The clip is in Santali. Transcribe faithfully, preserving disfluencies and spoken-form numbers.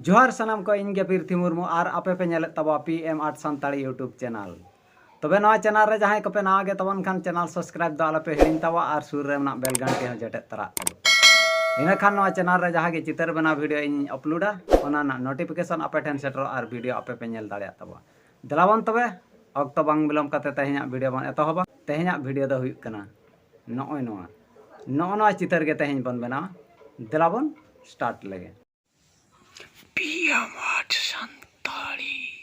ᱡᱚᱦᱟᱨ ᱥᱟᱱᱟᱢ ᱠᱚ, ᱤᱧ ᱜᱮ ᱯᱤᱨᱛᱷᱤ ᱢᱩᱨᱢᱩ ᱟᱨ ᱟᱯᱮ ᱯᱮ ᱧᱮᱞᱮᱫ ᱛᱟᱵᱚᱱᱟ P M art Santali YouTube channel. ᱛᱚᱵᱮ ᱱᱚᱣᱟ ᱪᱮᱱᱮᱞ ᱨᱮ ᱡᱟᱦᱟᱸᱭ ᱠᱚᱯᱮ ᱱᱟᱣᱟ ᱜᱮ ᱛᱟᱵᱚᱱ ᱠᱷᱟᱱ ᱪᱮᱱᱮᱞ ᱥᱟᱵᱥᱠᱨᱟᱭᱤᱵ ᱫᱚ ᱟᱞᱚᱯᱮ ᱦᱤᱲᱤᱧ ᱛᱟᱵᱚᱱᱟ ᱟᱨ ᱥᱩᱨ ᱨᱮ ᱢᱮᱱᱟᱜ ᱵᱮᱞ ᱜᱷᱟᱱᱴᱤ ᱦᱚᱸ ᱡᱚᱴᱮᱫ ᱛᱟᱨᱟᱜ ᱛᱟᱵᱚᱱ᱾ ᱤᱱᱟᱹᱠᱷᱟᱱ ᱱᱚᱣᱟ ᱪᱮᱱᱮᱞ ᱨᱮ ᱡᱟᱦᱟᱸ ᱜᱮ ᱪᱤᱛᱟᱹᱨ ᱵᱮᱱᱟᱣ ᱵᱷᱤᱰᱤᱭᱳ ᱤᱧ ᱟᱯᱞᱳᱰᱟ, ᱚᱱᱟ ᱨᱮᱱᱟᱜ ᱱᱳᱴᱤᱯᱷᱤᱠᱮᱥᱚᱱ ᱟᱯᱮ ᱴᱷᱮᱱ ᱥᱮᱴᱮᱨᱚᱜᱼᱟ ᱟᱨ ᱵᱷᱤᱰᱤᱭᱳ ᱟᱯᱮ ᱯᱮ ᱧᱮᱞ ᱫᱟᱲᱮᱭᱟᱜ ᱛᱟᱵᱚᱱᱟ᱾ ᱫᱮᱞᱟ ᱵᱚᱱ ᱛᱚᱵᱮ, ᱚᱠᱛᱚ ᱵᱟᱝ ᱵᱤᱞᱚᱢ ᱠᱟᱛᱮ ᱛᱮᱦᱮᱧᱟᱜ ᱵᱷᱤᱰᱤᱭᱳ ᱵᱚᱱ ᱮᱛᱚᱦᱚᱵᱟ᱾ ᱛᱮᱦᱮᱧᱟᱜ ᱵᱷᱤᱰᱤᱭᱳ ᱫᱚ ᱦᱩᱭᱩᱜ ᱠᱟᱱᱟ ᱱᱚᱜᱼᱚᱭ ᱱᱚᱣᱟ, ᱱᱚᱜᱼᱚ ᱱᱚᱣᱟ ᱪᱤᱛᱟᱹᱨ ᱜᱮ ᱛᱮᱦᱮᱧ ᱵᱚᱱ ᱵᱮᱱᱟᱣᱟ᱾ ᱫᱮᱞᱟ ᱵᱚᱱ ᱥᱴᱟᱨᱴ ᱞᱮᱜᱮ᱾ P M art Santali.